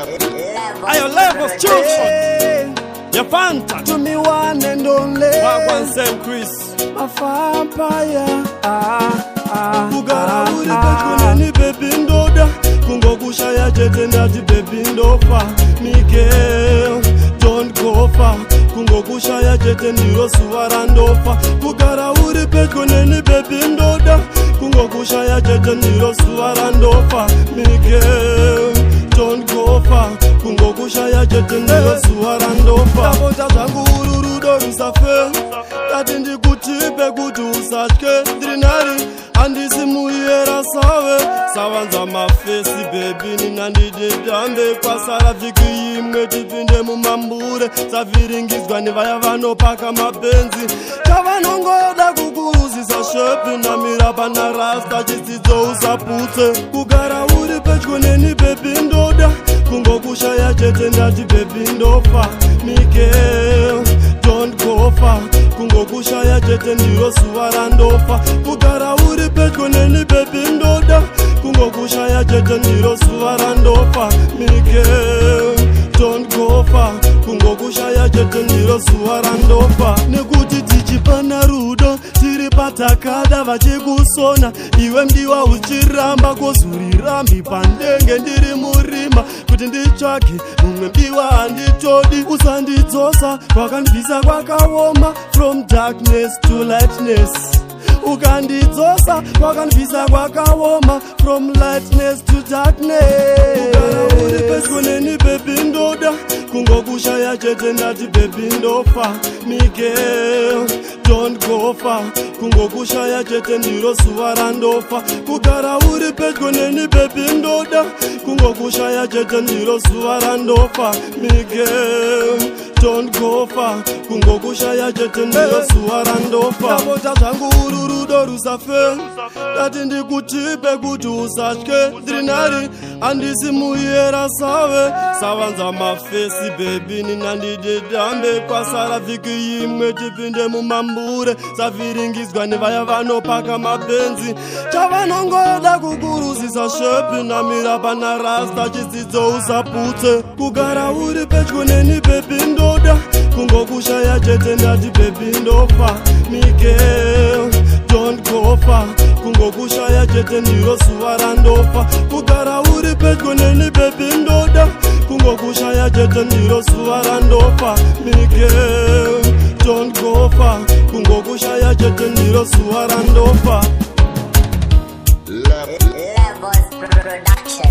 Ayo Levels Children. Ya Fanta. To me one and only. Wagwan Sam Chris. Mafampire. Ah, ah, Kugara ah, uri ah. pedyo neni baby ndoda. Kungokushaya chete ndati baby ndofa. Miguel, don't go far. Kungokushaya chete ndiro zuva randofa. Kugara uri pedyo neni baby ndoda. Kungokushaya chete ndiro zuva randofa. Miguel, don't go far. Kungokushaya chete ndiro zuva randofa. Ndapota zvangu uru rudo rusafe. Tati ndikutipe kuti usatye. Ndiri nari handisi muyera save savanza mafesi baby nina ndididambe. Kwasara vhiki imwe tipinde mumambure. Savhiringidzwa nevaya vanopaka mapenzi chavanongoda kukuruzisa shepi. Namira pana rasta chidzidzo usaputse. Kugara uri pedyo neni baby ndoda. Kungokushaya chete ndati baby ndofa. Miguel, don't go far. Kungokushaya chete ndiro zuva randofa. Kugara uri pedyo neni baby ndoda. Kungokushaya chete ndiro zuva randofa. Miguel, don't go far. Kungokushaya chete ndiro zuva randofa. Nekuti tichipana rudo tiri patakada vachikusona iwe mdiwa uchiramba kozurirambi pandenge ndiri murima kuti nditsvage mumwe mdiwa handitodi. Usandidzosa kwakandibvisa kwakaoma, from darkness to lightness. Ukandidzosa kwakandibvisa kwakaoma, from lightness to darkness. Kugara uri pedyo neni baby ndoda. Kungokushaya chete ndati baby ndofa. Miguel, don't go far. Kungokushaya chete ndiro zuva randofa. Kugara uri pedyo neni baby ndoda. Kungokushaya chete ndiro zuva randofa. Miguel, don't go far. Kungokushaya chete ndiro zuva randofa. Ndapota zvangu uru rudo rusafe. Ndati ndikutipe kuti usatye. Ndiri nari handisi muyera save savanza mafesi baby nina ndididambe. Kwasara vhiki imwe tipinde mumambure. Savhiringidzwa nevaya vanopaka mapenzi chavanongoda kukuruzisa shepi. Namira pana rasta chidzidzo usaputse. Kugara uri pedyo neni baby ndoda. Kungokushaya chete ndati baby ndofa. Miguel, don't go far. Kungokushaya chete ndiro zuva randofa. Kugara uri pedyo neni baby ndoda. Kungokushaya chete ndiro zuva randofa. Miguel, don't go far. Kungokushaya chete ndiro zuva randofa. Levels Production.